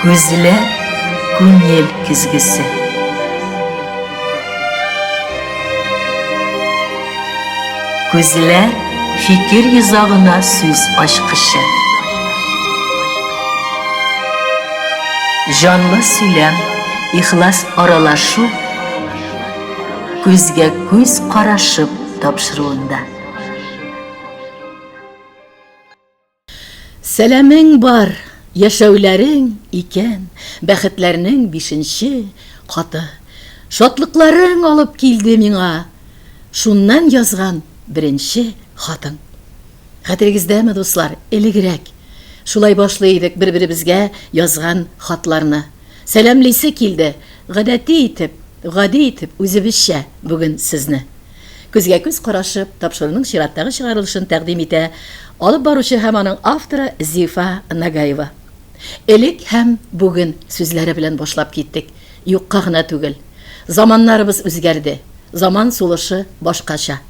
Күзләр күңел көзгесе. Күзләр фикер йозагына сүз ачкычы. Җанлы сөйләм, ихлас аралашу күзгә күз карашып тапшыруында. Сәламең бар, яшәүләрең икән, бәхетләрнең бишенче каты. Шатлыкларың алып килде миңа, шуннан язган беренче хатың. Хәтерегездәме, дуслар, элегрәк шулай башлый идек бер-беребезгә язган хатларны. Сәламлисе килде, гадәти итеп, гади итеп, үзебезчә бүген сезне. Күзгә-күз карашып, тапшыруның чираттагы чыгарылышын тәкъдим итә алып баручы һәм аның авторы Зифа Нагаева. Элек һәм бүген сүзләре белән башлап киттек. Юкка гына түгел. Заманнарыбыз үзгәрде. Заман сулышы башкача.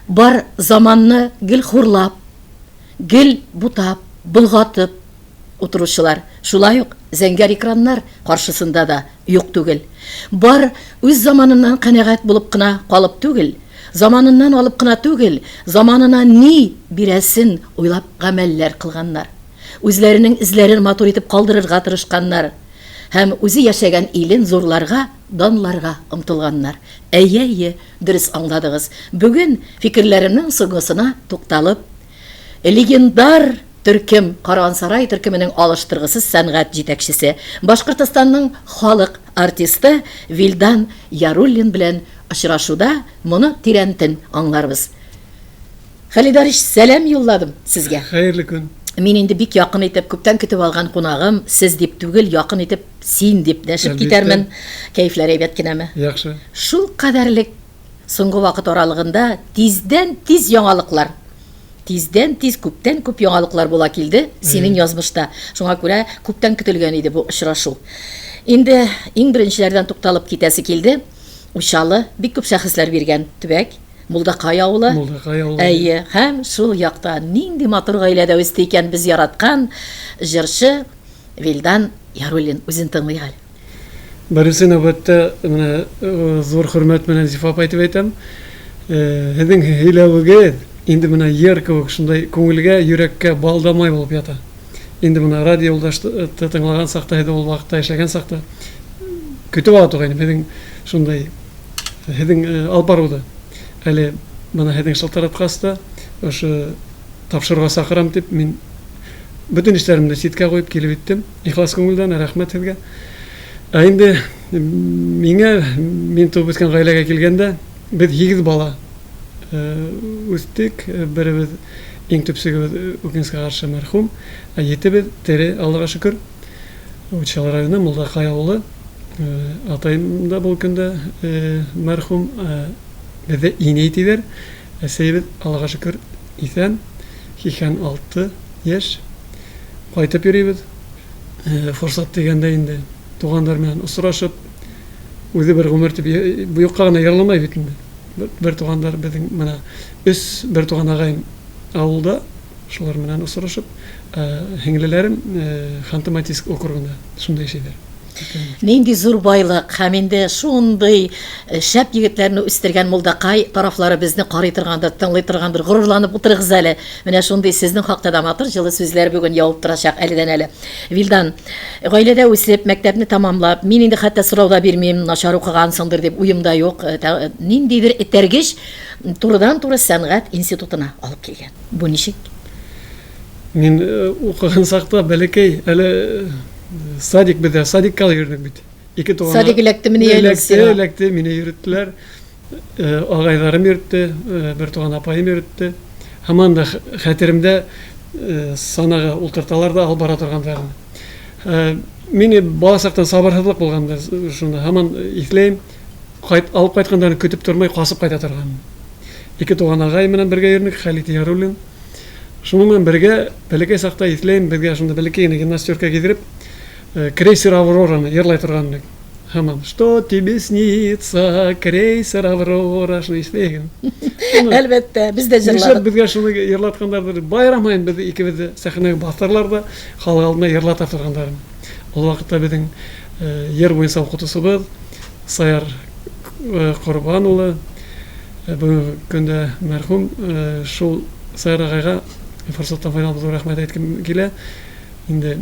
Бар заманны гел хурлап, гел бутап, болгатып утыручылар, шулай ук зәңгәр экраннар каршысында да юк түгел. Бар үз заманыннан канәгать булып кына калып түгел, заманыннан алып кына түгел, заманына ни бирәсен уйлап гамәлләр кылганнар. Үзләренең эзләрен матур итеп калдырырга тырышканнар һәм үзе яшәгән илен зурларга, данларга омтылганнар. Әйе, әйе, дөрес аңладыгыз. Бүген фикерләремнең соңгысына тукталып, легендар Төркем, Каравансарай төркеменең алыштыргысыз сәнгать җитәкчесе, Башкортостанның халык артисты Вилдан Яруллин белән очрашуда моны тирәнтен аңларбыз. Хәлидарич, сәлам юлладым сезгә. Хәерле көн. Мин инде бик якын итеп, күптән көтеп алган кунагым, сез дип түгел, якын итеп син дип дәшеп китәрмен. Кәефләр әйбәт кенәме? Яхшы. Шул кадәрлек соңгы вакыт аралыгында тиздән-тиз яңалыклар. Тиздән-тиз күптән-күп яңалыклар була килде синең язмышта. Шуңа күрә күптән көтелгән иде бу очрашу. Инде иң беренчеләрдән тукталып китәсе килде. Учалы бик күп шәхесләр биргән төбәк, Мулдакай авылы. Мулдакай авылы. Әйе, һәм шул якта нинди матур гаиләдә үсте икән без яраткан җырчы Вилдан Яруллин. Үзен тыңлыйк әле. Беренче нәүбәттә, менә зур хөрмәт белән Зифа апай дип әйтәм. Һезнең һөйләвегез инде менә ер кебек шундай күңелгә, йөрәккә бал да май булып ята. Инде менә радио юлдашты тыңлаган сакта, һеҙ ул вакытта эшләгән сакта көтеп ала торгайным һеҙнең шундай һеҙнең алып баруды. Әле менә һеҙнең шылтыраткач та, ошо тапшыруга чакырам дип мин бөтен эшләремне читкә куеп килеп иттем. Ихлас күңелдән рәхмәт һеҙгә. Ә инде миңа, мин туып үскән гаиләгә килгәндә, без 8 бала үстек. Беребез иң төпчегебез үкенечкә каршы мәрхүм. Ә етебез тере, Аллага шөкер. Учалы районы Мулдакай авылы. Атаем да бу көндә мәрхүм. Бездә инәй диләр. Әсәебез, Аллага шөкер, исән. 86 яшь. Кайтып йөрибез. Форсат дигәндә инде туганнар белән очрашып, үзе бер гомер дип бу юкка гына ырламай бит инде. Бер туганнар безнең менә өч бер туган агаем авылда, шулар белән очрашып, һеңлеләрем Ханты-Мансийск округында шунда яшиләр. Нинди зур байлык һәм инде шундый э, шәп егетләрне үстергән Мулдакай тарафлары безне карый торгандыр, тыңлый торгандыр. Горурланып утырыгыз әле. Менә шундый сезнең хакта да матур җылы сүзләр бүген явып торачак әледән-әле. Вилдан, гаиләдә үсеп, мәктәпне тәмамлап, мин инде хәтта сорау да бирмим, начар укыгансыңдыр дип уемда юк. Э, ниндидер этәргеч турыдан-туры сәнгать институтына алып килгән. Бу ничек? Мин э, укыган чакта бәләкәй, әле э, садик бездә, садикка йөрдек бит. Ике туган. Садик эләктеме ни әле Эләкте, эләкте, мине йөрттеләр. Э, агайларым йөртте, бер туган апаем йөртте. Һаман да хәтеремдә санага утырталар да алып бара торганнарын. Мине бала чактан сабырсызлык булган шуны һаман исләйм. Кайт, алып кайтканнарын көтеп тормый, касып кайта торган. Ике туган агай белән бергә йөрдек, Хәлит Яруллин. Шуның белән бергә, бәләкәй чакта исләйм, безгә шунда бәләкәй генә гимнастерка кидереп, э, крейсер Аврораны йырлай торган идек. Һаман, что тебе снится, крейсер Аврора, шуны исләйм. Әлбәттә, без дә җырладык. Нишләп безгә шуны йырлатканнардыр? Байрам һайын без икебез дә сәхнәгә басарлар да, халык алдында йырлата торганнар. Ул вакытта безнең ер буенча укытучыбыз Саяр Корбан улы, бүгенге көндә мәрхүм, шул Саяр агайга форсаттан файдаланып зур рәхмәт әйткем килә. Инде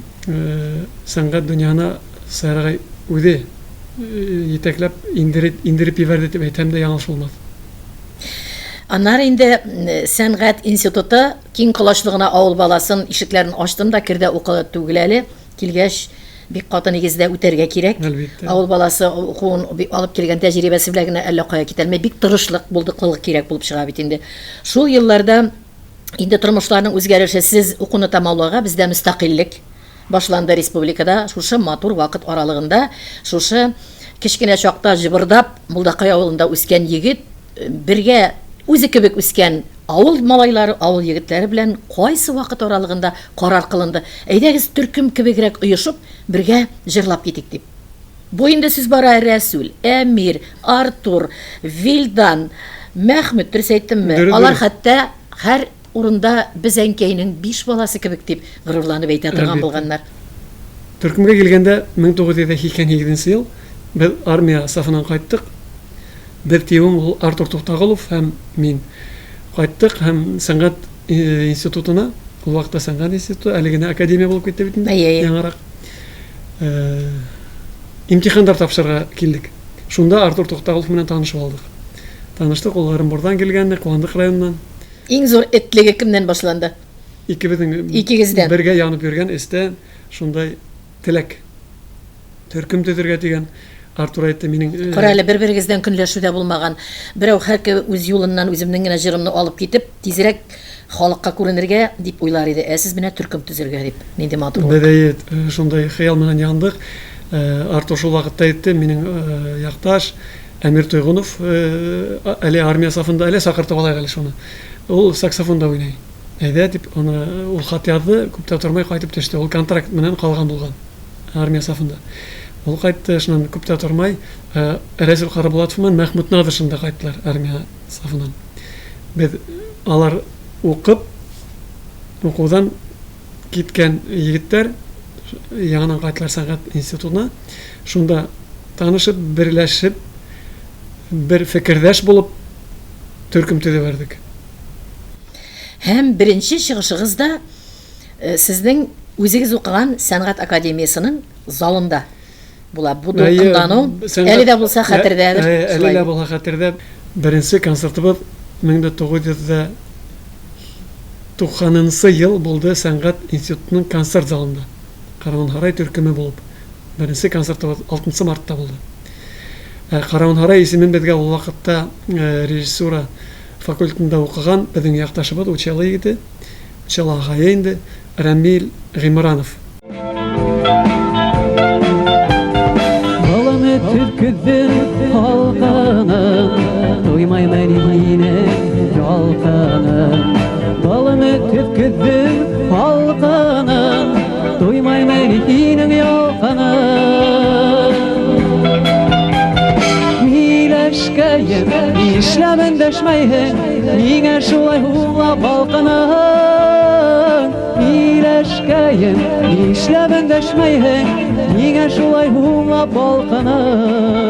сәнгать дөньяһына Саяр агай үзе җитәкләп индереп, индереп җибәрде дип әйтсәм дә яңлыш булмас. Аннары инде сәнгать институты киң колачлы гына авыл баласын ишекләрен ачтым да керде укы түгел әле. Килгәч, бик каты нигездә үтәргә кирәк. Әлбәттә. Авыл баласы укуын алып килгән тәҗрибәсе белән генә әллә кая китәлмәй. Бик тырышлык, булдыклылык кирәк булып чыга бит инде. Шул елларда инде тормышларның үзгәреше, сез укуны тәмамлауга бездә мөстәкыйльлек башланды республикада. Шушы матур вакыт аралыгында, шушы кечкенә чакта җыбырдап Мулдакай авылында үскән егет бергә үзе кебек үскән авыл малайлары, авыл егетләре белән кайсы вакыт аралыгында карар кылынды, әйдәгез төркем кебегрәк оешып, бергә җырлап китик дип. Бу инде сүз бара Рәсүл, Әмир, Артур, Вилдан, Мәхмүт, дөрес әйттемме? Дөрес, Алар дөрес. хәтта һәр урында без әнкәйнең биш баласы кебек дип горурланып әйтә торган Әлбәттә. булганнар. Төркемгә килгәндә, 1988 нче ел, без армия сафыннан кайттык. Без диюем ул Артур Туктагулов һәм мин. Кайттык һәм сәнгать институтына, ул вакытта сәнгать институты, әле генә академия булып китте бит инде, яңарак. Имтиханнар тапшырырга килдек. Шунда Артур Туктагулов белән танышып алдык. Таныштык, ул Ырынбурдан килгән, Куандык районыннан. Иң зур этлеге кемнән башланды? Икебезнең Икегездән. бергә янып йөргән эстә шундай теләк. Төркем төзергә дигән. Артур әйтте, минең... Э, Кара әле, бер-берегездән көнләшү дә булмаган. Берәү һәркем үз юлыннан үземнең генә җырымны алып китеп, тизрәк халыкка күренергә дип уйлар иде. Ә сез менә төркем төзергә дип. Нинди матурлык. Без әйе, э, шундай хыял белән яндык. Э, Артур шул вакытта әйтте, минең якташ Әмир Тойгунов әле армия сафында, әле чакыртып алайык әле шуны. Ул саксофонда уйный. Әйдә дип, аны ул хат язды, күп тә тормый кайтып төште. Ул контракт белән калган булган. Армия сафында. Ул кайтты, шуннан күп тә тормай, Рәсүл Карабулатов белән Мәхмүт Надышин да кайттылар армия сафыннан. Без алар укып, укудан киткән егетләр яңадан кайттылар сәнгать институтына. Шунда танышып, берләшеп, бер фикердәш булып төркем төзеп бардык. Һәм беренче чыгышыгыз да Сезнең үзегез укыган сәнгать академиясенең залында була. Бу дулкынлану әле дә булса хәтердәдер. Әле дә булса хәтердә. Беренче концертыбыз 1990 нчы ел булды сәнгать институтының концерт залында. Каравон-Һарай төркеме булып. Беренче концертыбыз 6 мартта булды. Каравон-Һарай исемен безгә ул вакытта режиссура факультетында укыган безнең якташыбыз, Учалы егете, Пчела агае инде, Рәмил Гыймранов. Баланы төпкездем халкының, Туймаймын мине ялкыным. Баланы төпкездем халкының, Туймаймын һинең ялкының. Миләшкәем, нишләп эндәшмәйһең? Ниңә шулай һуңлап балкының? Миләшкәем, нишләп эндәшмәйһең? Ниңә шулай һуңлап балкының?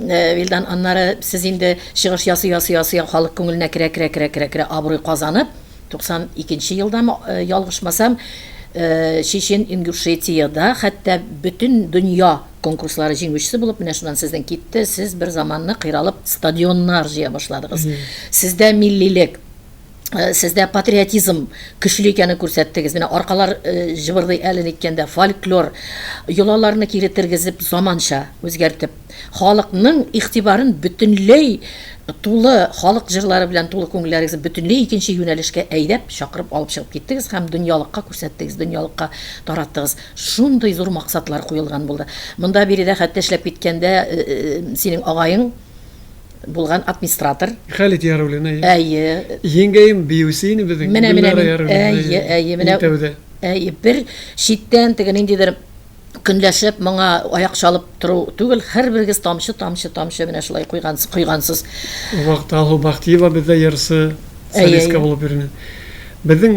Э, Вилдан, аннары сез инде чыгыш ясый ясый ясый халык күңеленә керә керә керә керә керә абруй казанып, 92 елдамы, э, ялгышмасам, э, Чечен Ингушетиядә хәтта бөтен дөнья конкурслары җиңүчесе булып, менә шуннан сезнең китте, сез бер заманны кыйралып стадионнар җыя башладыгыз. Сездә миллилек, Э, сездә патриотизм көчле икәнен күрсәттегез. Менә аркалар э, җыбырдый әле ниткәндә фольклор йолаларны кире тергезеп, заманча үзгәртеп, халыкның игътибарын бөтенләй тулы халык җырлары белән тулы күңелләрегезне бөтенләй икенче юнәлешкә әйдәп, чакырып алып чыгып киттегез һәм дөньялыкка күрсәттегез, дөньялыкка тараттыгыз. Шундый зур максатлар куелган булды. Монда биредә хәтта эшләп киткәндә э, синең агаең булган администратор. Халит Яруллин, әйе. Әйе. Еңгәем биюсе инде безнең. Менә, менә, Гөлнара Яруллина, әйе, әйе, менә. Тәүдә. Әйе, бер читтән теге ниндидер көнләшеп, моңа аяк чалып тору түгел, һәрберегез тамчы, тамчы, тамчы менә шулай куйгансыз, койгансыз. Ул вакытта Алсу Бахтиева бездә йырчы. Солистка булып йөргән. Безнең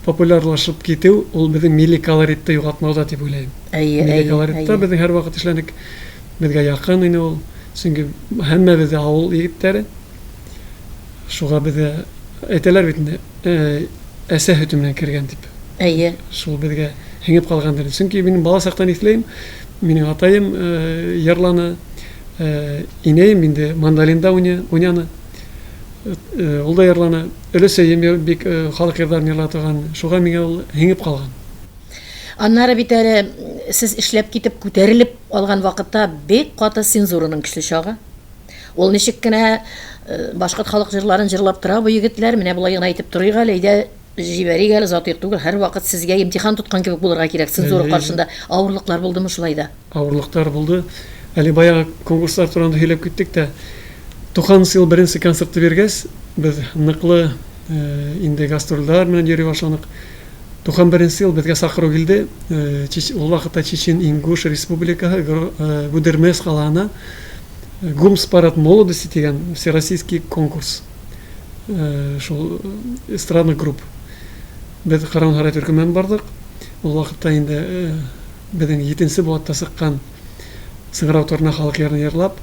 популярлашып китү ул безнең милли колоритты югалтмауда дип уйлыйм. Әйе, Милли колоритта безнең һәрвакыт эшләнек. Безгә якын инде ул. Чөнки һәммәбез дә авыл егетләре. Шуга безгә әйтәләр бит инде, әсә һөте белән кергән дип. Әйе. Шул безгә һеңеп калгандыр. Чөнки мин бала чактан исләйм, минем атаем йырланы, инәем инде мандолинда уйнаны. Ул да йырланы. Өләсәем бик халык йырларын йырлата торган. Шуга миңа ул һеңеп калган. Аннары бит әле сез эшләп китеп күтәрелеп алган вакытта бик каты цензураның көчле чагы. Ул ничек кенә башкорт халык җырларын җырлап тора бу егетләр, менә болай гына әйтеп торыйк әле, әйдә җибәрик әле, затыйк түгел, һәрвакыт сезгә имтихан тоткан кебек булырга кирәк цензура каршында. Авырлыклар булдымы шулай да? Авырлыклар булды. Әле баягы конкурслар турында һөйләп киттек тә, 90 ел беренче концертны биргәч, без ныклы инде гастрольләр белән йөри башладык. 91 нче ел безгә чакыру килде. Ул вакытта Чечен-Ингуш республикасы Гудермес калаһына Гумс парад молодости дигән всероссийский конкурс. Шул эстрадный групп. Без Каравон-Һарай төркеменнән бардык. Ул вакытта инде безнең җиденче булатта чыккан Сыңрау торна халык җырын җырлап,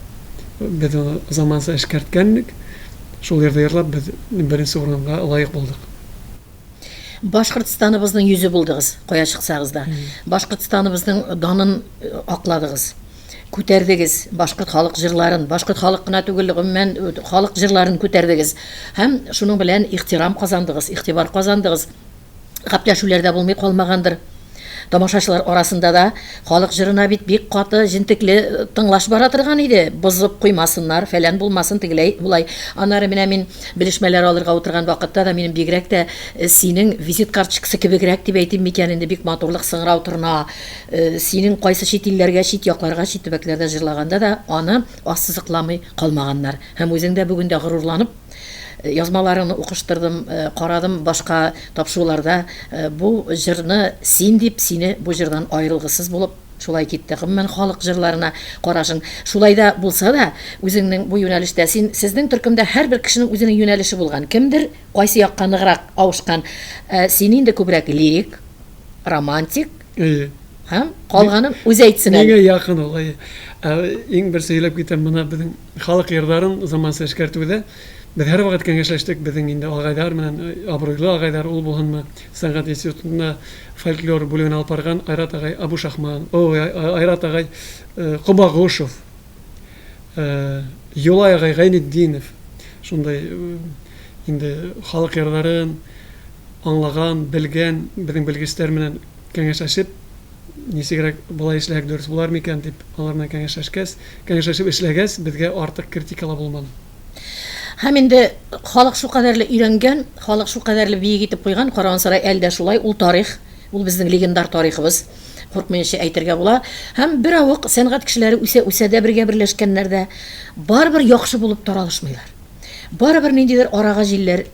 без аны заманча эшкәрткән идек. Шул җырда җырлап без беренче урынга лаек булдык. Башкортстаныбызның йөзе булдыгыз, кая чыксагыз да. Башкортстаныбызның данын акладыгыз. Күтәрдегез башкорт халык җырларын, башкорт халык кына түгел, гомумән халык җырларын күтәрдегез. Һәм шуның белән ихтирам казандыгыз, игътибар казандыгыз. Гәпләшүләр дә булмый калмагандыр. Тамашачылар арасында да халык җырына бит бик каты, җентекле тыңлаш бара торган иде. Бозып куймасыннар, фәлән булмасын, тегеләй, болай. Аннары менә мин белешмәләр алырга утырган вакытта да минем бигрәк тә синең визит карточкасы кебегрәк дип әйтим микән инде, бик матурлык сыңрау торна. Синең кайсы чит илләргә, чит якларга, чит төбәкләрдә җырлаганда да аны ассызыкламый калмаганнар. Һәм үзең дә бүген дә горурланып Язмаларыңны укыштырдым, карадым башка тапшыруларда бу җырны син дип, сине бу җырдан аерылгысыз булып шулай китте. Гомумән, халык җырларына карашың шулай да булса да, үзеңнең бу юнәлештә син, сезнең төркемдә һәрбер кешенең үзенең юнәлеше булган. Кемдер кайсы якка ныграк авышкан. Ә син инде күбрәк лирик, романтик. Әйе. Һәм калганын үзе әйтсен әле. Миңа якын ул, әйе. Ә иң бер сөйләп китәм, менә безнең Халык йырларын заманча эшкәртүдә без һәрвакыт кәңәшләштек, безнең инде агайлар белән, абруйлы агайлар, ул булһынмы, сәнгать институтында фольклор бүлеген алып барган Айрат агай Абушахман, ой, Айрат агай Кобагушев, Юлай агай Гайнетдинов, шундай инде халык йырларын аңлаган, белгән безнең белгечләр белән кәңәшләшеп, Ничегрәк болай эшләһәк дөрес булар микән дип алар белән кәңәшләшкәс, кәңәшләшеп эшләгәс, безгә артык критика ла булмады. Һәм инде халык шулкадәрле өйрәнгән, халык шулкадәрле биек итеп куйган, Караван-сарай әле дә шулай, ул тарих, ул безнең легендар тарихыбыз, куркмыйнча әйтергә була. Һәм беравык сәнгать кешеләре үсә-үсә дә бергә берләшкәннәр дә, барыбер яхшы булып таралышмыйлар. Барыбер ниндидер арага җилләр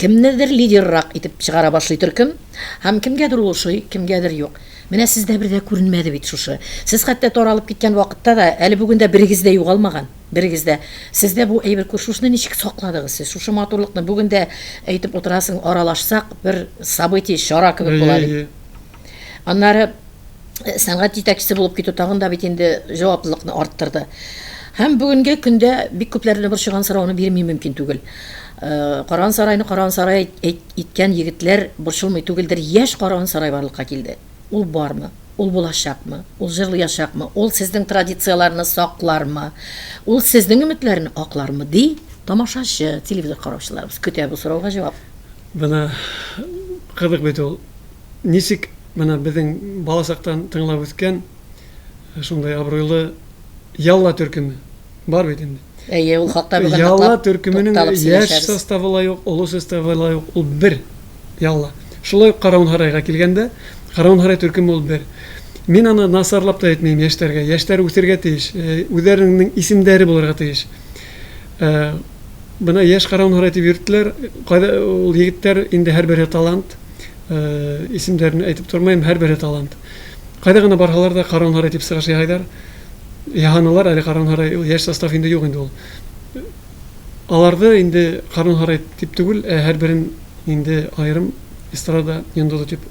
кемнедер лидеррак итеп чыгара башлый төркем, һәм кемгәдер ул ошый, кемгәдер юк. Менә сездә бер дә күренмәде бит шушы. Сез хәтта таралып киткән вакытта да, әле бүген дә берегез дә югалмаган, берегез дә. Сездә бу әйбер күр, шушыны ничек сакладыгыз сез, шушы матурлыкны бүген дә әйтеп утырасың, аралашсак, бер событие, чара кебек була дип. Аннары сәнгать җитәкчесе булып китү тагын да бит инде җаваплылыкны арттырды. Һәм бүгенге көндә бик күпләрне борчыган сорауны бирми мөмкин түгел. Каравон сарайны Каравон сарай иткән егетләр борчылмый түгелдер, яшь Каравон сарай барлыкка килде. Ул бармы? Ул булачакмы? Ул җырлыячакмы? Ул сезнең традицияләрне саклармы? Ул сезнең өметләрне аклармы? ди тамашачы, телевизор караучыларыбыз көтә бу сорауга җавап. Менә кызык бит ул. Ничек менә безнең балачактан тыңлап үскән шундый абруйлы Ялла төркеме бар бит инде. Әйе, ул хакта бүген Ялла ныклап төркеменең тукталып яшь сөйләшәбез. составы ла юк, олы составы ла юк, ул бер Ялла. Шулай ук Каравон-Һарайга килгәндә, Каравон-Һарай төркеме ул бер. Мин аны насарлап та әйтмим яшьләргә. Яшьләр үсергә тиеш, үзләренең исемнәре булырга тиеш. Менә яшь Каравон-Һарай дип йөрттеләр. Кайда ул егетләр инде һәрбере талант. Исемнәрен әйтеп тормыйм, һәрбере талант. Кайда гына барһалар да Каравон-Һарай дип чыгыш яһыйлар. Яһаналар әле Каравон-Һарай, ул яшь состав инде юк инде ул. Аларны инде Карун Һарай дип түгел, ә һәрберен инде аерым эстрада йондызы дип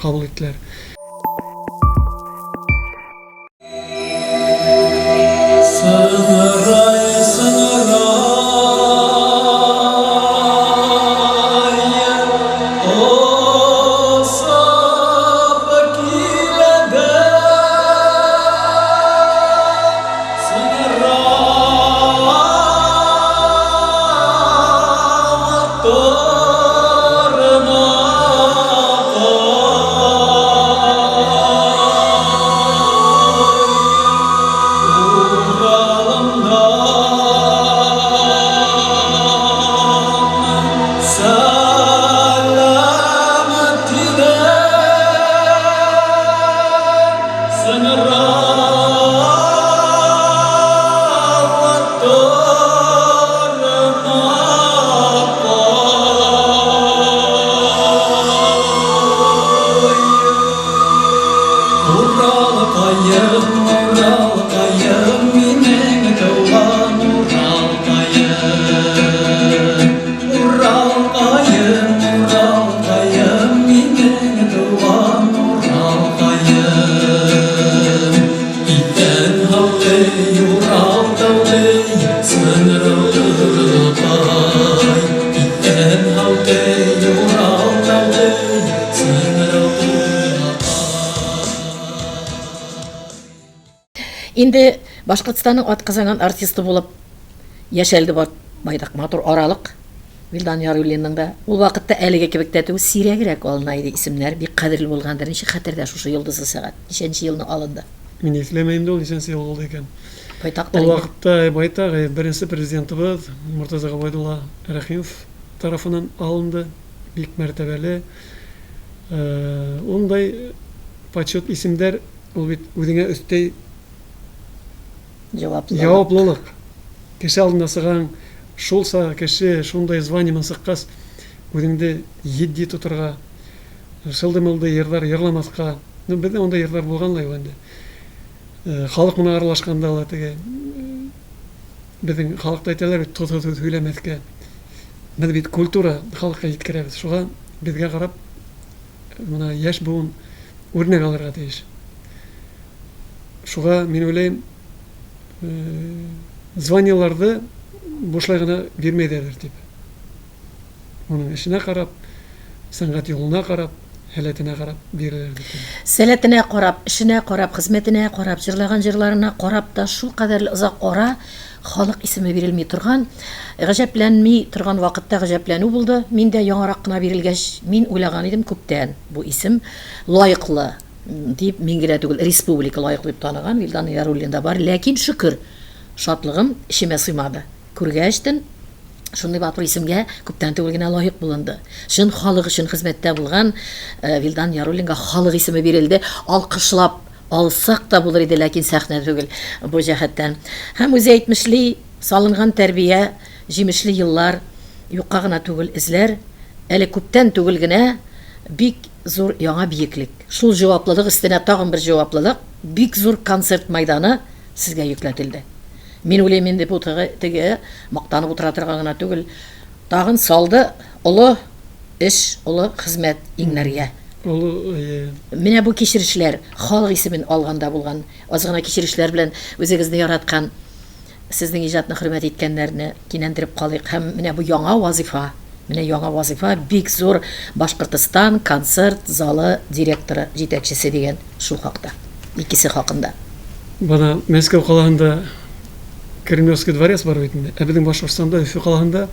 кабул иттеләр. Сыңырай, сыңырай, Осап килә дә. Инде Башкортстанның атказанган артисты булып яшәлде байтак матур аралык. Вилдан Яруллинның да ул вакытта әлеге кебек тә түгел, сирәгрәк алына иде исемнәр, бик кадерле булгандыр. Ничек хәтердә шушы йолдызлы сәгать? Ничәнче елны алынды? Мин исләмәйм дә ул ничәнче ел булды икән. Байтактыр Ул вакытта байтак, беренче президентыбыз Мортаза Гобәйдулла Рәхимов тарафыннан алынды. Бик мәртәбәле. Ундай почет исемдәр ул бит үзеңә өстәй Җаваплылык. Җаваплылык. Кеше алдында сыгаң, шул са кеше шундай звание менән сыккач, үзеңде етди тотырга, шылды-мылды йырлар йырламаска. Ну, безнең андай йырлар булган ла юк инде. Халык менән аралашканда ла теге безнең халыкта әйтәләр бит, тозсыз сүз сөйләмәскә. Без бит культура халыкка җиткерәбез. Шуга безгә карап менә яшь буын үрнәк алырга тиеш. Шуга мин уйлыйм, званиеләрне бушлай гына бирмәйдер дип. Моның эшенә карап, сәнгать юлына карап, һәләтенә карап бирелер дип. Сәләтенә карап, эшенә карап, хезмәтенә карап, җырлаган җырларына карап та шул кадәрле озак ара халык исеме бирелми торган, гаҗәпләнми торган вакытта гаҗәпләнү булды. Мин дә яңарак кына бирелгәч, мин уйлаган идем күптән бу исем лаеклы дип, мин генә түгел, республика лаеклы дип таныган Вилдан Яруллин да бар. Ләкин шөкер, шатлыгым эчемә сыймады. Күргәчтен, шундый матур исемгә күптән түгел генә лаек булынды. Чын халык өчен хезмәттә булган Вилдан Яруллинга халык исеме бирелде. Алкышлап алсак та булыр иде, ләкин сәхнә түгел бу җәһәттән. Һәм үзе әйтмешли, салынган тәрбия, җимешле еллар юкка гына түгел эзләр. Әле күптән түгел генә бик зур яңа биеклек. Шул җаваплылык өстенә тагын бер җаваплылык, бик зур концерт майданы сезгә йөкләтелде. Мин уйлыйм инде бу теге мактанып утыра торган гына түгел, тагын салды олы эш, олы хезмәт иңнәргә. Олы, әйе. Менә бу кичерешләр, халык исемен алганда булган аз гына кичерешләр белән үзегезне яраткан, сезнең иҗатны хөрмәт иткәннәрне кинәндереп калыйк. Һәм менә бу яңа вазыйфа, менә яңа вазыйфа, бик зур Башкортостан концерт залы директоры, җитәкчесе дигән шул хакта, икесе хакында. Бана Мәскәү калаһында Кремлевский дворец бар бит инде. Ә безнең Башкортстанда, Өфе калаһында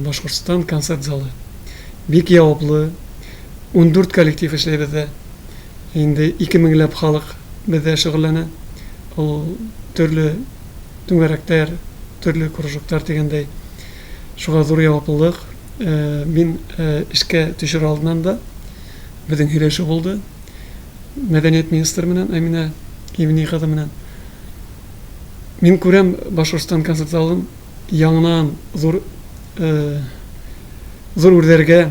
Башкортстан концерт залы. Бик яваплы. 14 коллектив эшләй бездә. Инде 2 меңләп халык бездә шөгыльләнә. Ул төрле түңәрәктәр, төрле кружоктар дигәндәй. Шуңа зур яваплылык. Мин эшкә төшер алдыннан да безнең һөйләшү булды. Мәдәният министры менән, Әминә Евни кызы менән. Мин күрәм Башкортстан концерт залын яңынан зур зур үрләргә,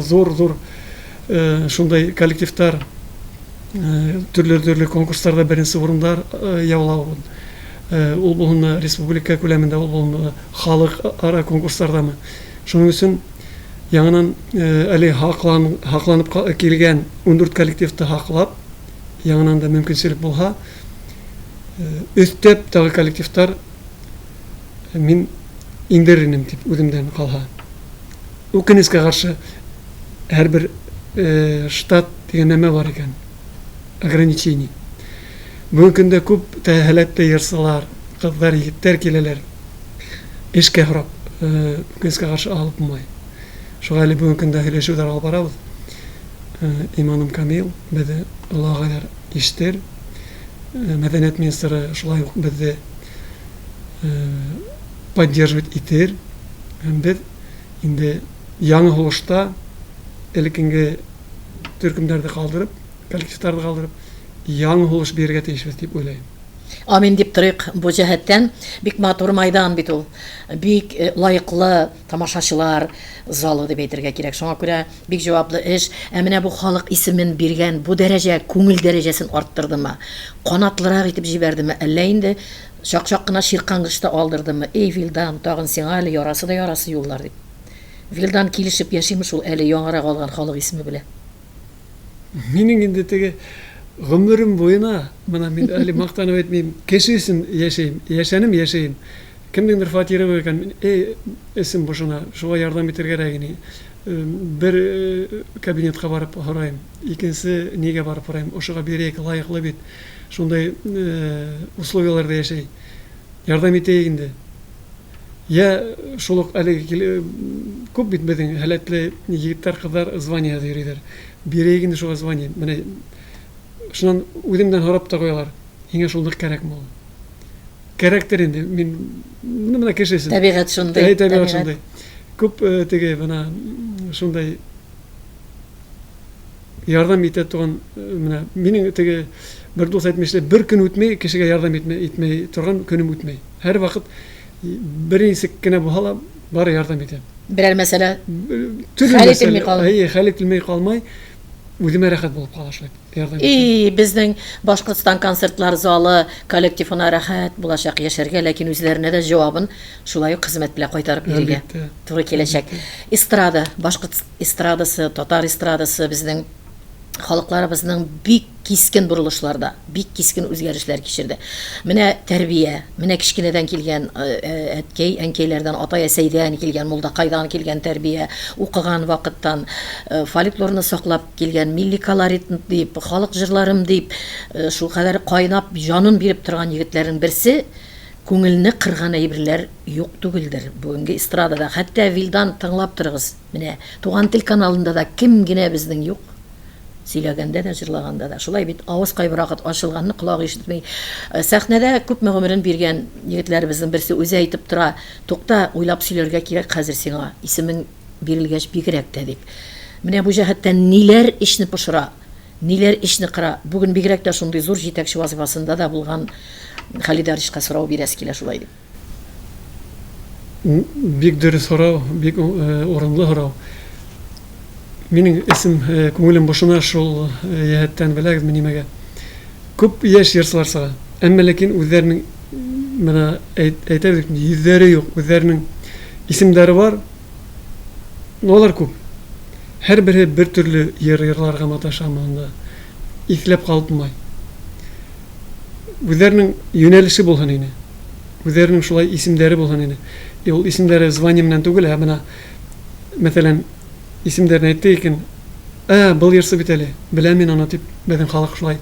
зур-зур шундай коллективтар, төрле-төрле конкурсларда беренче урыннар яулавын. Ул булһынмы республика күләмендә, ул булһынмы халыкара конкурслардамы. Шуның өчен яңадан әле һаклан, һакланып килгән 14 коллективты һаклап, яңадан да мөмкинчелек булһа, өстәп тагы коллективтар мин иңдерер инем дип үземдән калһа. Үкенечкә каршы, һәрбер штат дигән нәмә бар икән. Ограничений. Бүгенге көндә күп тәһәләтле йырсылар, кызлар, егетләр киләләр. Эшкә һорап, үкенечкә каршы алып булмай. Шуңа әле бүгенге көндә һөйләшүләр алып барабыз. Иманым камил, безне олы агайлар ишетер. Мәдәният министры шулай ук безне поддерживать итер. Һәм без инде яңа һулышта элеккенге төркемнәрне калдырып, коллективларны калдырып, яңа һулыш бирергә тиешбез дип уйлыйм. Амин дип торыйк бу җәһәттән. Бик матур майдан бит ул. Бик лаеклы тамашачылар залы дип әйтергә кирәк. Шуңа күрә бик җаваплы эш. Ә менә бу халык исемен биргән бу дәрәҗә күңел дәрәҗәсен арттырдымы? Канатлырак итеп җибәрдеме? Әллә инде чак-чак кына чиркангыч та алдырдымы? Эй, Вилдан, тагын сиңа әле ярасы да ярасы юллар дип. Вилдан килешеп яшиме шул әле яңарак алган халык исеме белән? Минем инде теге гомерем буена, менә мин әле мактанып әйтмим, кеше өчен яшим, яшәнем, яшим. Кемнеңдер фатиры бар икән, эй, эшем бушына, шуңа ярдәм итәргәрәк ини. Бер кабинетка барып һорайм, икенче нигә барып һорайм, ошыга бирик, лаеклы бит, шундай условияләрдә яшәй. Ярдәм итәйек инде. Я шул ук әлеге күп бит безнең һәләтле егетләр, кызлар званиеда йөриләр. Бирәйек инде шуга звание. Менә шуннан үземнән һорап та куялар. Һиңа шул нык кәрәкме ул? Кәрәктер инде. Мин ну менә кеше өчен. Табигать шундый. Әй, табигать шундый. Күп теге менә шундай ярдәм итә торган менә минем теге бер дус әйтмешли, бер көн үтми, кешегә ярдәм итми, итмей торган көнем үтми. Һәрвакыт берничек кенә булса да, бары ярдәм итәм. Берәр мәсьәлә хәл ителми калмый. Әйе, хәл ителми калмай, үземә рәхәт булып кала шулай. Ярдәм итәм. И, безнең Башкортстан концертлар залы коллективына рәхәт булачак яшәргә, ләкин үзләренә дә җавабын шулай ук хезмәт белән кайтарып бирергә туры киләчәк. Эстрада, башкорт эстрадасы, татар эстрадасы безнең халыкларыбызның бик кискен борылышларда, бик кискен үзгәрешләр кичерде. Менә тәрбия, менә кечкенәдән килгән әткәй, әнкәйләрдән, атай-әсәйдән килгән, молдакайдан килгән тәрбия, укыган вакыттан фольклорны саклап килгән, милли колорит дип, халык җырларым дип, шулкадәр кайнап, җанын биреп торган егетләрнең берсе күңелне кырган әйберләр юк түгелдер бүгенге эстрадада. Хәтта Вилдан тыңлап торыгыз. Менә Туган тел каналында да кем генә безнең юк. Сөйләгәндә дә, җырлаганда да. Шулай бит, авыз кайбер вакыт ачылганны колак ишетми. Сәхнәдә күпме гомерен биргән егетләребезнең берсе үзе әйтеп тора, Тукта, уйлап сөйләргә кирәк хәзер сиңа, исемең бирелгәч бигрәк тә, дип. Менә бу җәһәттән ниләр эчне пошыра, ниләр эчне кыра. Бүген бигрәк тә шундый зур җитәкче вазыйфасында да булган Халид Аришка сорау бирәсе килә шулай дип. Бик дөрес сорау, бик урынлы сорау. Минем эсем, күңелем бошына шул җәһәттән, беләгезме нимәгә? Күп яшь җырчылар чыга. Әмма ләкин үзләренең менә әйтәбез бит, йөзләре юк, үзләренең исемнәре бар, но алар күп. Һәрбере бер төрле җыр җырларга маташа монда. Исләп калып булмай. Үзләренең юнәлеше булһын ине. Үзләренең шулай исемнәре булһын ине. И ул исемнәре звание белән түгел, ә менә, мәсәлән, исемнәрен әйтте икән, ә, был йырсы бит әле, беләм мин аны дип, безнең халык шулай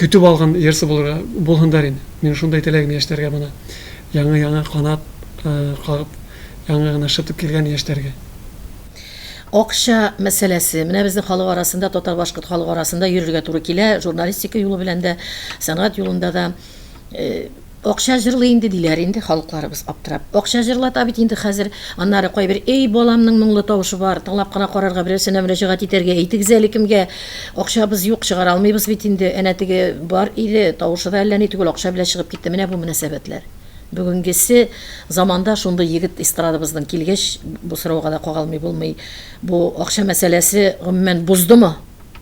көтеп алган йырсы булырга булһындар ине. Минем шундай теләгем яшьләргә менә яңа-яңа канат кагып, яңа гына шытып килгән яшьләргә. Акча мәсьәләсе. Менә безнең халык арасында, татар-башкорт халык арасында йөрергә туры килә, журналистика юлы белән дә, сәнгать юлында да. Акча җырлый инде диләр инде халыкларыбыз аптырап. Акча җырлата бит инде хәзер. Аннары кайбер, эй, баламның моңлы тавышы бар, тыңлап кына карарга берәрсенә мөрәҗәгать итәргә әйтегез әле кемгә. Акчабыз юк, чыгара алмыйбыз бит инде. Әнә теге бар иде, тавышы да әллә ни түгел, акча белән чыгып китте. Менә бу мөнәсәбәтләр. Бүгенгесе заманда шундый егет эстрадабызның килгәч, бу сорауга да кагылмый булмый. Бу акча мәсьәләсе гомумән боздымы?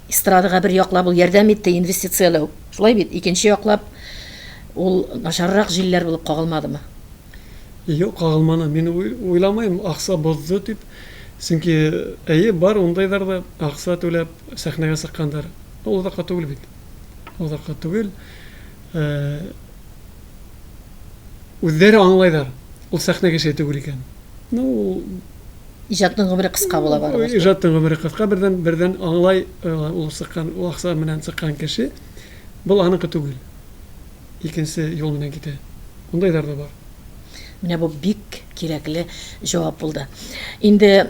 Эстрадага бер яклап ул ярдәм итте, инвестицияләү. Шулай бит? Икенче яклап Ул начаррак җилләр булып кагылмадымы? Юк, кагылманы. Мин уйламыйм, акча бозды дип. Чөнки, әйе, бар ундайлар да, акча түләп сәхнәгә чыккандар. Ул озакка түгел бит. Озакка түгел. Үзләре аңлайлар, ул сәхнә кеше түгел икән. Ну, ул Иҗатның гомере кыска була барыбер. Иҗатның гомере кыска, бердән, бердән аңлай ул чыккан, ул акча белән чыккан кеше, был аныкы түгел. Икенче юл белән китә. Ундайлар да бар. Менә бу бик кирәкле җавап булды. Инде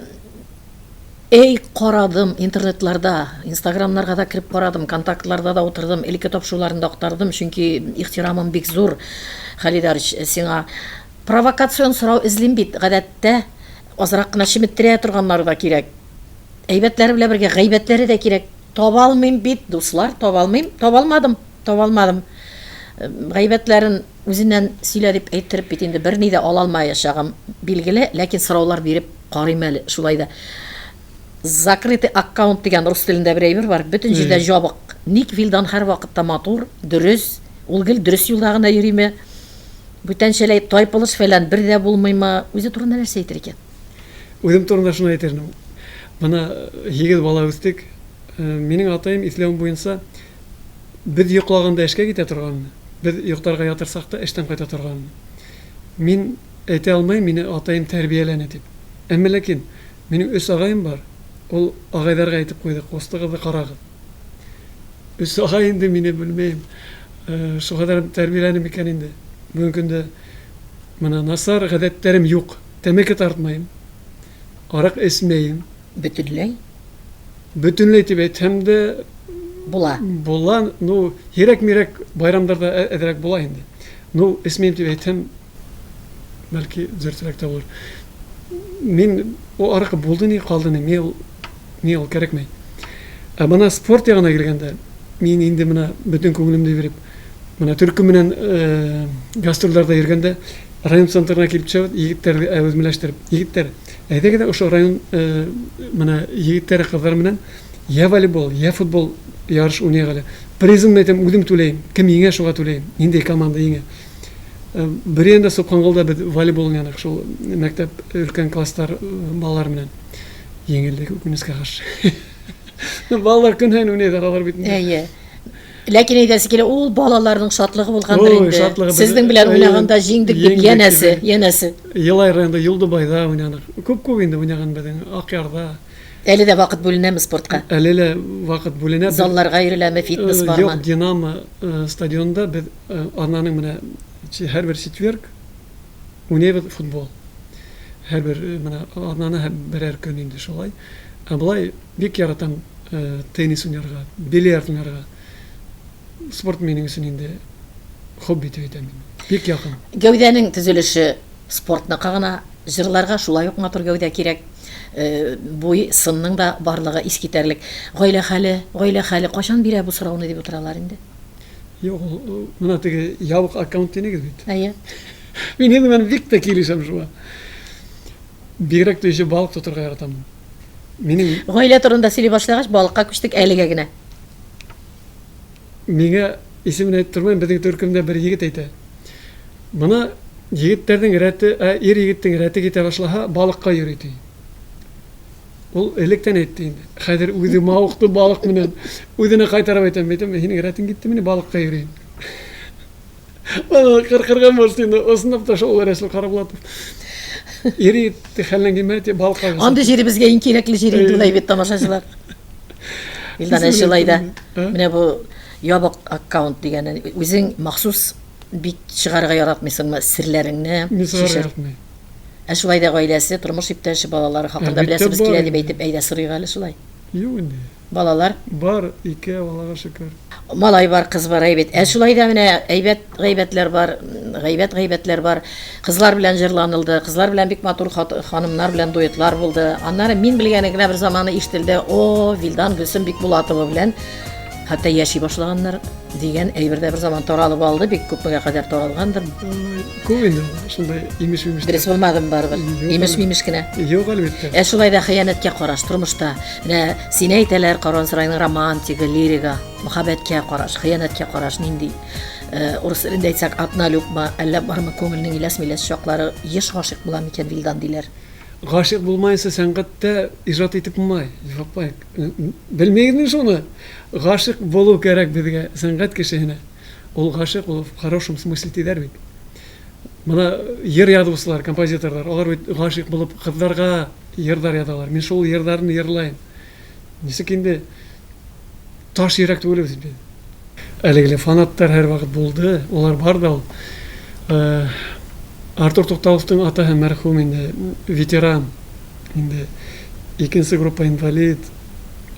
әй карадым интернетларда, инстаграмнарга да кереп карадым, контактларда да утырдым, элекке тапшыруларын да актардым, чөнки ихтирамым бик зур, Халидарович, сиңа. Провокацион сорау эзлим бит, гадәттә, азрак кына чеметтерә торганнары да кирәк. Әйбәтләре белән бергә гайбәтләре дә кирәк. Таба алмыйм бит, дуслар, таба алмыйм, таба алмадым, таба алмадым. Гайбәтләрен үзеннән сөйлә дип әйттереп бит инде берни дә ала алмаячагым билгеле, ләкин сораулар биреп карыйм әле шулай да. Закрытый аккаунт дигән рус телендә бер әйбер бар, бөтен җирдә җабык. Ник Вилдан һәрвакытта матур, дөрес, ул гел дөрес юлда гына йөриме? Бүтәнчәләй тайпылыш фәлән бер дә булмыймы? Үзе турында нәрсә әйтер икән? Үзем турында шуны әйтер идем. Менә һигез бала үстек. Минем атаем исләвем буенча без йоклаганда эшкә китә торган, без йокларга ятырсак та эштән кайта торган. Мин әйтә алмыйм, мине атаем тәрбияләне дип. Әмма ләкин минем өч агаем бар. Ул агайларга әйтеп куйды, кустыгызны карагыз. Өч агай инде мине белмим. Шулкадәр тәрбияләнем икән инде. Бүгенге көндә менә начар гадәтләрем юк. Тәмәке тартмыйм. Арак эчмәем. Бөтенләй? Бөтенләй дип әйтсәм дә була. Була, ну, һирәк-мирәк байрамдарда әзрәк була инде. Ну, эчмим дип әйтсәм, бәлки дөресрәк тә булыр. Мин ул аракы булды ни, калды ни, миңа ул, миңа ул кирәкми. Ә менә спорт ягына килгәндә, мин инде менә бөтен күңелемне биреп, менә төркем белән гастрольләрдә йөргәндә, район центрына килеп төшәбез, егетләр әвезмеләштереп, егетләр, әйдәгез дә ошо район менә егетләре, кызлар белән я волейбол, я футбол ярыш уйныйк әле. Призын әйтәм, үзем түләйм. Кем еңә, шуңа түләйм. Нинди команда еңә. Бер Субханголда без волейбол уйнадык, шул мәктәп өлкән класслар балалар белән. Еңелдек, үкенечкә каршы. Балалар көн һәйен уйныйлар, алар бит. Әйе. Ләкин әйтәсе килә, ул балаларның шатлыгы булгандыр инде. Сезнең белән уйнаганда җиңдек дип, янәсе, янәсе. Елай районында Юлдыбайда уйнадык. Күп-күп инде уйнаган безнең Акъярда. Әле дә вакыт бүленәме спортка? Әле лә вакыт бүленә. Залларга йөреләме, фитнес бармы? Юк, Динамо стадионында без атнаның менә һәрбер четверг уйныйбыз футбол. Һәрбер менә атнаны һәр берәр көн инде шулай. Ә болай бик яратам теннис уйнарга, бильярд уйнарга. Спорт минем өчен инде хобби дип әйтәм инде. Бик якын. Гәүдәнең төзелеше спортныкы гына, җырларга шулай ук матур гәүдә кирәк. Буй, сынның да барлыгы искитәрлек. Гаилә хәле, гаилә хәле кайчан бирә бу сорауны дип утыралар инде. Юк, ул менә теге ябык аккаунт динегез бит. Әйе. Мин инде менә бик тә килешәм шуңа. Бигрәк тә еще балык тотырга яратам. Минем Гаилә турында сөйли башлагач, балыкка күчтек әлегә генә. Миңа исемен әйтеп тормыйм, безнең төркемдә бер егет әйтә. Моны егетләрнең рәте, ә ир егетнең рәте китә башлаһа, балыкка йөри ди. Ул электән әйтте инде. Хәзер үзе мавыкты балык белән. Үзенә кайтарып әйтәм, әйтәм, синең рәтең киттемени балыкка йөри. Аны кыркырга может инде, озынлап та шул Рәсүл Карабулатов. Ир егет хәллән килмәде, балыкка. Андый җире безгә иң кирәкле җир инде болай бит тамашачылар. Илдан шулай да. Менә бу ябык аккаунт дигәне үзең махсус бик чыгарырга яратмыйсыңмы серләреңне? Мин чыгарырга яратмыйм. Ә шулай да гаиләсе, тормыш иптәше, балалары хакында беләсебез килә дип әйтеп, әйдә сорыйк әле шулай. Юк инде. Балалар? Бар, икәү, Аллага шөкер. Малай бар, кыз бар, әйбәт. Ә шулай да менә әйбәт гайбәтләр бар, гайбәт гайбәтләр бар. Кызлар белән җырланылды, кызлар белән бик матур ханымнар белән дуэтлар булды. Аннары мин белгәне генә бер заманы ишетелде, о, Вилдан Гөлсем Бикбулатова белән хәтта яши башлаганнар дигән әйбер дә бер заман таралып алды, бик күпмегә кадәр таралгандыр. Күп инде ул, шундай имеш-мимеш. Дөрес булмадымы барыбер? Имеш-мимеш кенә. Юк, әлбәттә. Ә шулай да хыянәткә караш тормышта. Менә сине әйтәләр, Карван сарайның романтигы, лиригы, мөхәббәткә караш, хыянәткә караш нинди? Урыс телендә әйтсәк, однолюбмы, әллә бармы күңелнең иләс-миләс чаклары, еш гашыйк була микән Вилдан диләр. Гашыйк булмаенча сәнгатьтә иҗат итеп булмай, Зифа апай. Белмигезме шуны? Гашыйк булу кәрәк безгә, сәнгать кешесенә. Ул гашыйк, ул в хорошем смысле диләр бит. Менә йыр язучылар, композиторлар, алар бит гашыйк булып кызларга йырлар язалар. Мин шул йырларны йырлыйм. Ничек инде таш йөрәк түгелбез бит. Әлеге фанаттар һәрвакыт булды, алар бар да ул. Артур Тукталовтың атаһы мәрхүм инде, ветеран, инде икенче группа инвалид.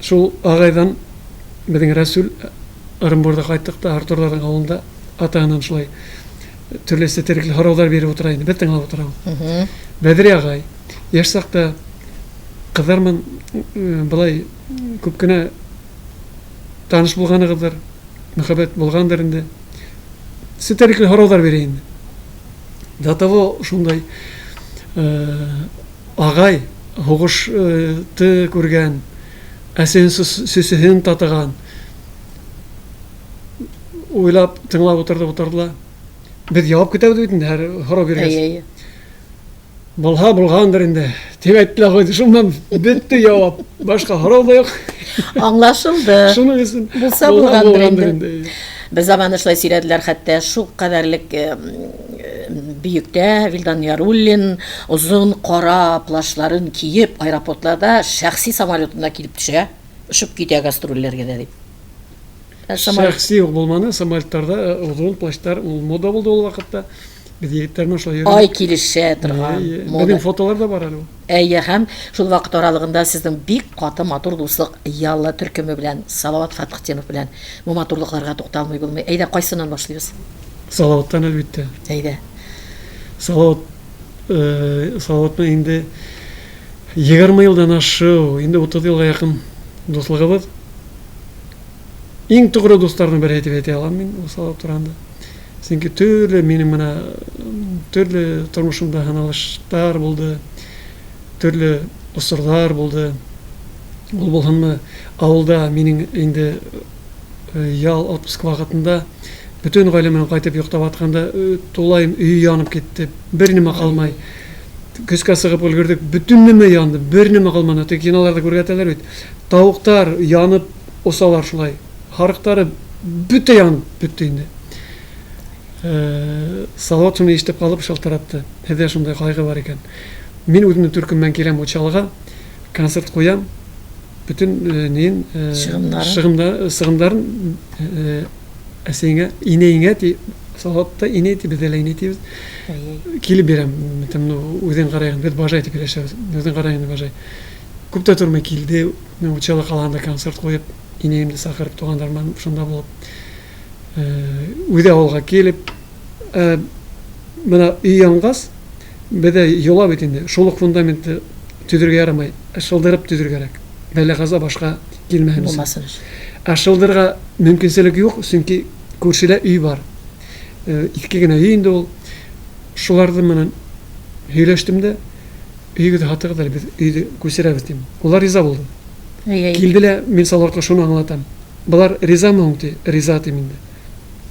Шул агайдан безнең Рәсүл Ырынбурда кайттык та, Артурларның авылында атаһыннан шулай төрле сетерекле һораулар биреп утыра инде, без тыңлап утырабыз. Бәдри агай, яшь чакта кызлар белән болай күп кенә таныш булганыгыздыр, мәхәббәт булгандыр инде. Сетерекле һораулар бирә инде. До того шундай агай һугышты күргән, әсен сөсеһен татыган. Уйлап, тыңлап утырды, утырды ла. Без явап көтәбез бит инде һәр һорау биргәч. Әйе, әйе. Булһа булгандыр инде. Дип әйтте куйды. Шуннан бетте явап. Башка һорау да юк. Аңлашылды. Шуның өчен булса булгандыр инде. Бер заманы шулай сөйләделәр хәтта шул кадәрлек бөектә Вилдан Яруллин озын кара плащларын киеп аэропортларда шәхси самолетында килеп төшә, очып китә гастрольләргә дә дип. Шәхси ук булманы, самолетларда озын плащтар ул мода булды ул вакытта. Без егетләр белән шулай йөрдек. Ай килешә торган мода. Безнең фотолар да бар әле ул. Әйе, һәм шул вакыт аралыгында сезнең бик каты матур дуслык Ялла төркеме белән, Салават Фәтхетдинов белән. Бу матурлыкларга тукталмый булмый. Әйдә, кайсыннан башлыйбыз? Салаваттан, әлбиттә. Әйдә. Салават, Салаватны инде 20 елдан ашу, инде 30 елга якын дуслыгыбыз. Иң тугры дусларның бере дип әйтә алам мин ул Салават турында. Чөнки төрле минем менә төрле тормышымда һыналышлар булды, төрле осырлар булды. Ул булһынмы, авылда минем инде ял отпуск вакытында бөтен гаиләм белән кайтып йоклап атканда тулаем өй янып китте. Бер нәмә калмай. Көзгә сыгып өлгердек, бөтен нәмә янды, бер нәмә калмады. Теге киноларда күргәтәләр бит. Тавыктар янып осалар шулай. Харыктары бөтә янып бетте инде. Салават шуны ишетеп калып шалтыратты. Һездә шундай кайгы бар икән. Мин үземнең төркемнән киләм Учалыга, концерт куям. Бөтен неен чыгымнарын, чыгымнарын әсәеңә, инәеңә ди, Салават та инәй ди, без дә инәй дибез. Килеп бирәм, там, ну, үзең карай, без бажай дип сөйләшәбез. Үзең карай инде, бажай. Күп тә тормый килде, Учалы каласында концерт куеп, инәемне чакырып, туганнар белән шунда булып, үзе авылга килеп, менә өй янгач, бездә йола бит инде, шул ук фундаментны төзергә ярамый, шылдырып төзергә кирәк. Бәла-каза башка килмәһен өчен. Булмасын өчен. Ә шылдырга мөмкинчелек юк, чөнки күршедә өй бар. Иске генә өй инде ул. Шуларны менә һөйләштем дә, өегезне сатыгыз әле, без өйне күчерәбез дим. Улар риза булды. Килделәр, мин Салаватка шуны аңлатам. Болар ризамы һуң ди, риза дим инде.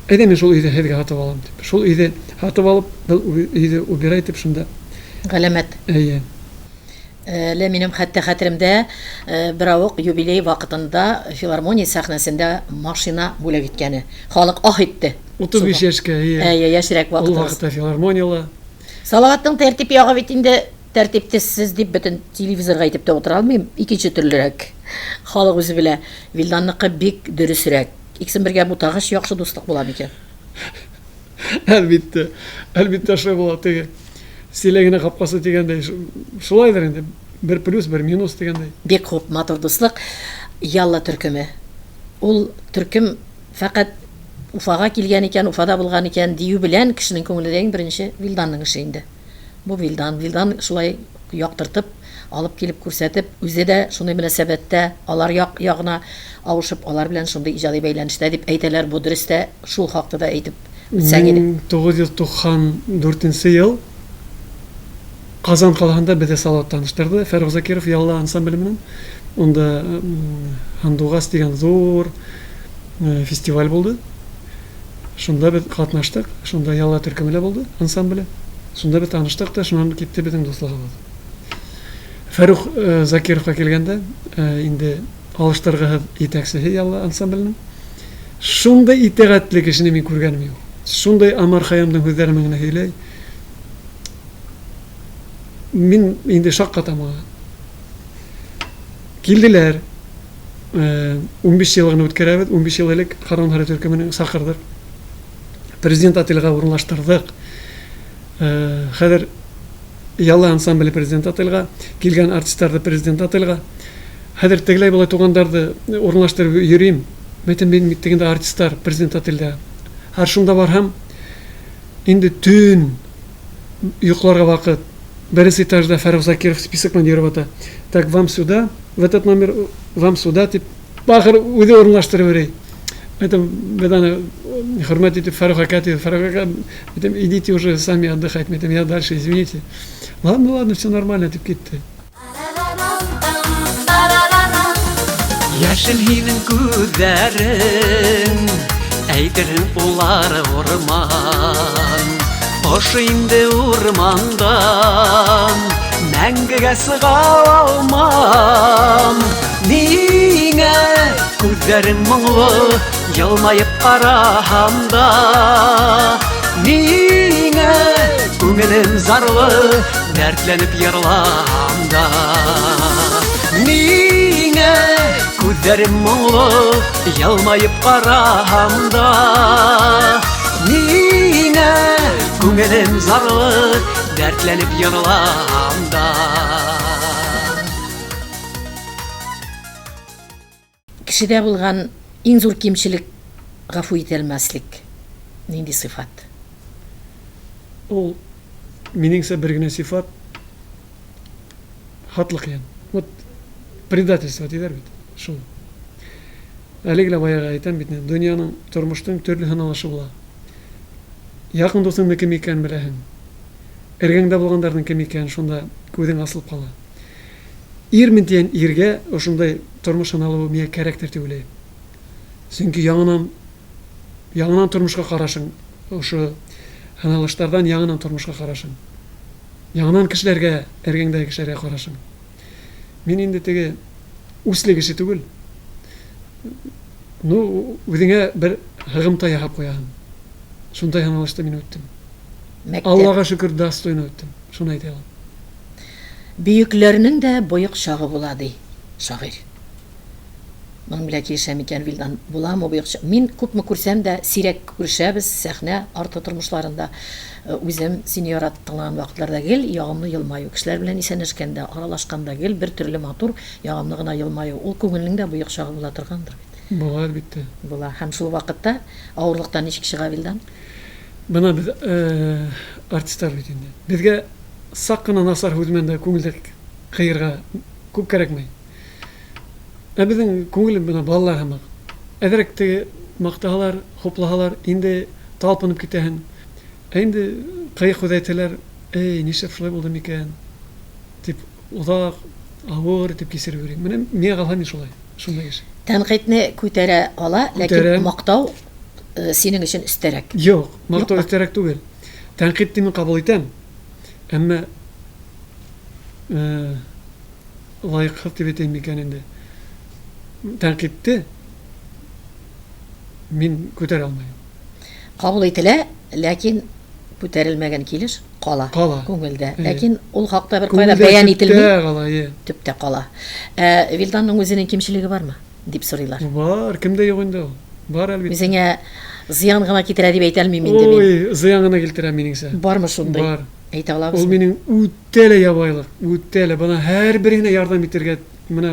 Әйдә мин шул өйне һеҙгә һатып алам дип. Шул өйне һатып алып, был өйне убирай итеп шунда. Галәмәт. Әйе. Әле минем хәтта хәтеремдә беравык юбилей вакытында филармония сәхнәсендә машина бүләк иткәне. Халык аһ итте. 35 яшькә, әйе. Әйе, яшьрәк вакытыбыз. Ул вакытта филармониялә. Салаватның тәртип ягы бит инде тәртипсез дип бөтен телевизорга әйтеп тә утыра алмыйм. Икенче төрлерәк. Халык үзе белә. Вилданныкы бик дөресрәк. Икесен бергә бутагач, яхшы дуслык була микән? Әлбиттә. Әлбиттә шулай була. Теге селәгенә капкасы дигәндәй, шулайдыр инде. Бер плюс, бер минус дигәндәй. Бик хуп, матур дуслык. Ялла төркеме. Ул төркем фәкать Уфага килгән икән, Уфада булган икән дию белән кешенең күңелендә иң беренче Вилданның эше инде. Бу Вилдан. Вилдан шулай яктыртып, алып килеп күрсәтеп, үзе дә шундый мөнәсәбәттә, алар як ягына авышып, алар белән шундый иҗади бәйләнештә дип әйтәләр. Бу дөрес тә, шул хакта да әйтеп үтсәң иде. 1994 нче ел Казан каласында безне Салават таныштырды. Фәррух Закиров Ялла ансамбле белән. Унда Һандугас дигән зур фестиваль булды. Шунда без катнаштык, шунда Ялла төркеме дә булды, ансамбле. Шунда без таныштык та, шуннан китте безнең дуслыгыбыз. Фәрух Закировка килгәндә, инде алыштыргысыз җитәкчесе Ялла ансамбленең. Шундый итагатьле кешене мин күргәнем юк. Шундый Омар Хәйямның сүзләрен генә сөйли. Мин инде шаккатам аңа. Килделәр. 15 еллыгын үткәрәбез. 15 ел элек Карон Һари төркеменең чакырдык. Президент отельгә урынлаштырдык. Хәзер Ялла ансамбле президент отельгә, килгән артистлар да президент отельгә. Хәзер тегеләй болай туганнарны урынлаштырып йөрим. Мәйтәм, мин бит тегендә артистлар президент отельдә. Һәр шунда барһам, инде төн йокларга вакыт. Беренче этажда Фәррух Закиров список белән йөреп ата. Так, вам сюда, в этот номер, вам сюда дип, бахыр үзе урынлаштырып йөри. Әйтәм, без аны хөрмәт итеп Фәррух әкә дип, Фәррух әкә, әйтәм, идите уже сами отдыхать, әйтәм, я дальше, извините. Ладно, ладно, все нормально, дип китте. Яшел һинең күзләрең, әйтерең улар урман. Ошо инде урмандан мәңгегә сыга алмам. Ниңә күзләрең моңлы, елмаеп караһам да. Ниңә күңелем зарлы, дәртләнеп йырлам да. Ниңә күзләрем моңлы, елмаеп караһам да. Ниңә күңелем зарлы, дәртләнеп йырлам да. Кешедә булган иң зур кимчелек гафу ителмәслек нинди сыйфат? Ул минеңсә бер генә сыйфат хатлык ян. Вот предательство диләр бит. Шул. Әле генә баягы әйтәм бит, дөньяның, тормышның төрле һыналышы була. Якын дусыңның кем икәнен беләһең. Эргәңдә булганнарның кем икәнен шунда күзең асылып кала. Ирмен дигән иргә ошындай тормыш сыналуы миңа кәрәктер дип уйлыйм. Чөнки яңанан яңанан тормышка карашың, ошо һыналыштардан яңанан тормышка карашың. Яңанан кешеләргә, эргәңдәге кешеләргә карашың. Мин инде теге үсле кеше түгел. Ну, үзеңә бер һыгымта яһап куяһың. Шундай һыналышта мин үттем. Мәктәп. Аллага шөкер, достойно үттем. Шуны әйтә алам. Бөекләрнең дә боек чагы була, ди шагыйрь. Моның белән килешә микән Вилдан? Буламы боек чак? Мин күпме күрсәм дә, сирәк күрешәбез сәхнә арты тормышларында. Үзем сине яратып тыңлаган вакытларда гел ягымлы елмаю. Кешеләр белән исәнләшкәндә, аралашканда гел бер төрле матур, ягымлы гына елмаю. Ул күңелнең дә боек чагы була торгандыр бит. Була, әлбиттә. Була. Һәм шул вакытта авырлыктан ничек чыга Вилдан? Менә без артистлар бит инде. Безгә сак кына насар һүз белән дә күңелне кыерга күп кәрәкми. Ә безнең күңел менә балалар һымак. Әзрәк теге мактаһалар, хуплаһалар, инде талпынып китәһең. Ә инде кыек һүз әйтсәләр, эй, нишләп шулай булды микән? дип озак, авыр итеп кисереп йөрим. Менә миңа калса мин шулай, шундый кеше. Тәнкыйтьне күтәрә ала, ләкин мактау синең өчен өстәрәк. Юк, мактау өстәрәк түгел. Тәнкыйтьне мин кабул итәм, әмма лаексыз дип әйтәйем микән инде. Тәнкыйтьте мин күтәрә алмыйм. Кабул ителә, ләкин күтәрелмәгән килеш кала. Кала. Күңелдә. Ләкин ул хакта бер кайда бәян ителми. Төптә кала, е. Төптә кала. Ә Вилданның үзенең кимчелеге бармы? дип сорыйлар. Бар, кемдә юк инде ул. Бар, әлбиттә. Үзеңә зыян гына китерә дип әйтә алмыйм инде мин. Ой, зыян гына килтерә минеңчә. Бармы шундый? Бар. Әйтә алабызмы? Ул минем үтә лә ябайлык, үтә лә. Бына һәрбереңә ярдәм итәргә, менә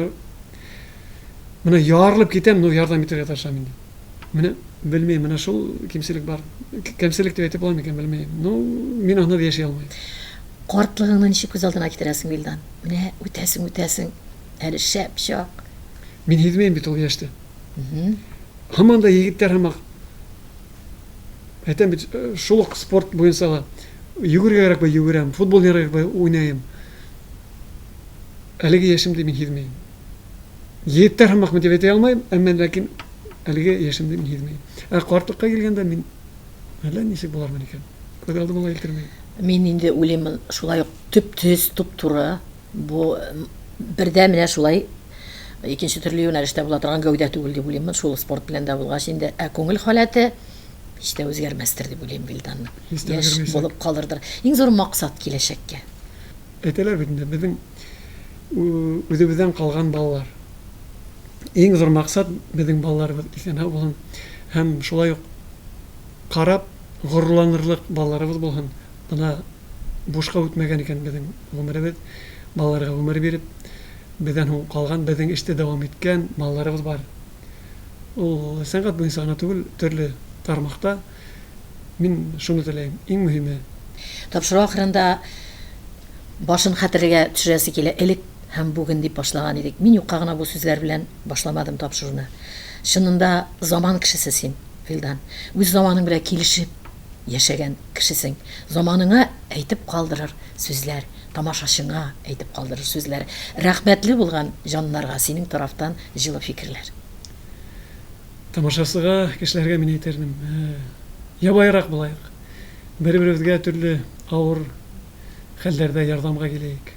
менә ярылып китәм, но ярдәм итәргә тырышам инде. Менә белмим, менә шул кимчелек бар. Кимчелек дип әйтеп була микән, белмим. Ну, мин аны да яши алмыйм. Картлыгыңны ничек күз алдына китерәсең, Вилдан? Менә үтәсең, үтәсең. Әле шәп чак. Мин һизмим бит ул яшьтә. Һаман да егетләр һамак. Әйтәм бит, э, шул ук спорт буенча да йөгерергә кирәк бай йөгерәм, футбол уйнарга кирәк бай уйнайым. Әлеге яшемдә мин һизмим. Егетләр һамакмы дип әйтә алмыйм, әмма ләкин әлеге яшемдә мин һизмим. Ә картлыкка килгәндә мин. Әллә ничек булармын икән? Күз алдыма да китермим. Мин инде уйлыймын, шулай ук төп-төз, туп-туры. Бу бердә менә шулай икенче төрле юнәлештә була торган гәүдә түгел дип уйлыймын. Шул спорт белән дә булгач инде. Ә күңел халәте һич тә үзгәрмәстер дип уйлыйм Вилданның. Яшь булып калырдыр. Иң зур максат киләчәккә. Әйтәләр бит инде, безнең үзебездән калган балалар. Иң зур максат безнең балаларыбыз исән-һау булсын һәм шулай ук карап горурланырлык балаларыбыз булсын. Менә бушка үтмәгән икән безнең гомеребез. Балаларга гомер биреп, бездән һуң калган, безнең эште дәвам иткән балаларыбыз бар. Ул сәнгать буенча гына түгел, төрле тармакта. Мин шуны теләйм, иң мөһиме. Тапшыру ахырында башын хәтергә төшерәсе килә, элек һәм бүген дип башлаган идек. Мин юкка гына бу сүзләр белән башламадым тапшыруны. Чынында заман кешесе син, Вилдан. Үз заманың белән килешеп яшәгән кешесең. Заманыңа әйтеп калдырыр сүзләр, тамашачыңа әйтеп калдырыр сүзләр, рәхмәтле булган җаннарга синең тарафтан җылы фикерләр. Тамашачыга, кешеләргә мин әйтер идем, ябаерак булаек. Бер-беребезгә төрле авыр хәлләрдә ярдәмгә киләек.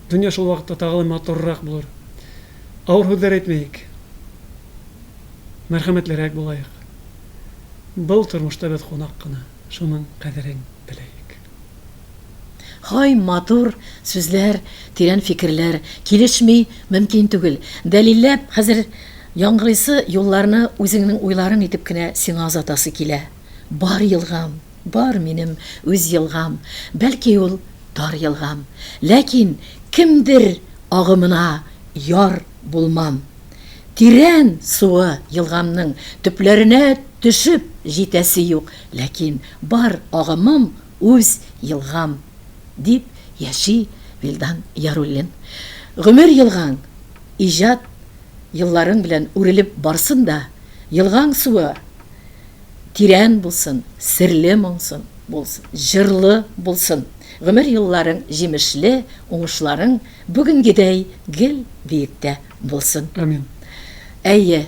Дөнья шул вакытта тагы да матуррак булыр. Авыр һүзләр әйтмәек. Мәрхәмәтлерәк булаек. Был тормышта без кунак кына, шуның кадерен беләек. Һай, матур сүзләр, тирән фикерләр, килешми мөмкин түгел. Дәлилләп, хәзер яңгырыйсы юлларны үзеңнең уйларың итеп кенә сиңа озатасы килә. Бар елгам, бар минем үз елгам, бәлки ул тар елгам, ләкин кемдер агымына яр булмам. Тирән суы елгамның төпләренә төшеп җитәсе юк, ләкин бар агымым үз елгам, дип яши Вилдан Яруллин. Гомер елгаң иҗат елларың белән үрелеп барсын да, елгаң суы тирән булсын, серле моңсын булсын, җырлы булсын. Гомер юлларың җимешле, уңышларың бүгенгедәй гел биектә булсын. Амин. Әйе,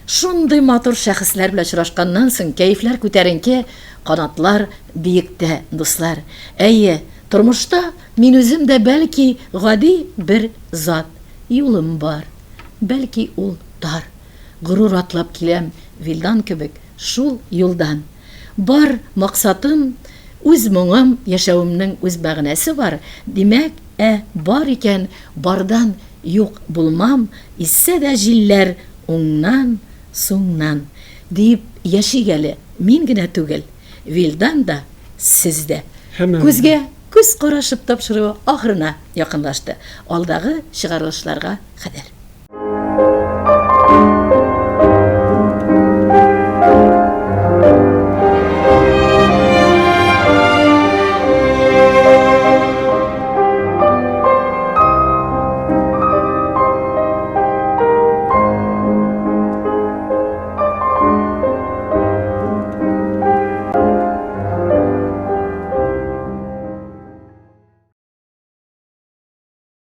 шундый матур шәхесләр белән очрашканнан соң кәефләр күтәренке, канатлар биектә, дуслар. Әйе, тормышта мин үзем дә бәлки гади бер зат. Юлым бар. Бәлки ул тар. Горур атлап киләм Вилдан кебек шул юлдан. Бар максатым, үз моңым, яшәвемнең үз мәгънәсе бар, димәк, ә бар икән, бардан юк булмам, иссә дә җилләр уңнан, суңнан. Диеп яшик әле, мин генә түгел, Вилдан да, сез дә. Һәммәбез дә. Күзгә күз карашып тапшыруы ахырына якынлашты. Алдагы чыгарылышларга кадәр.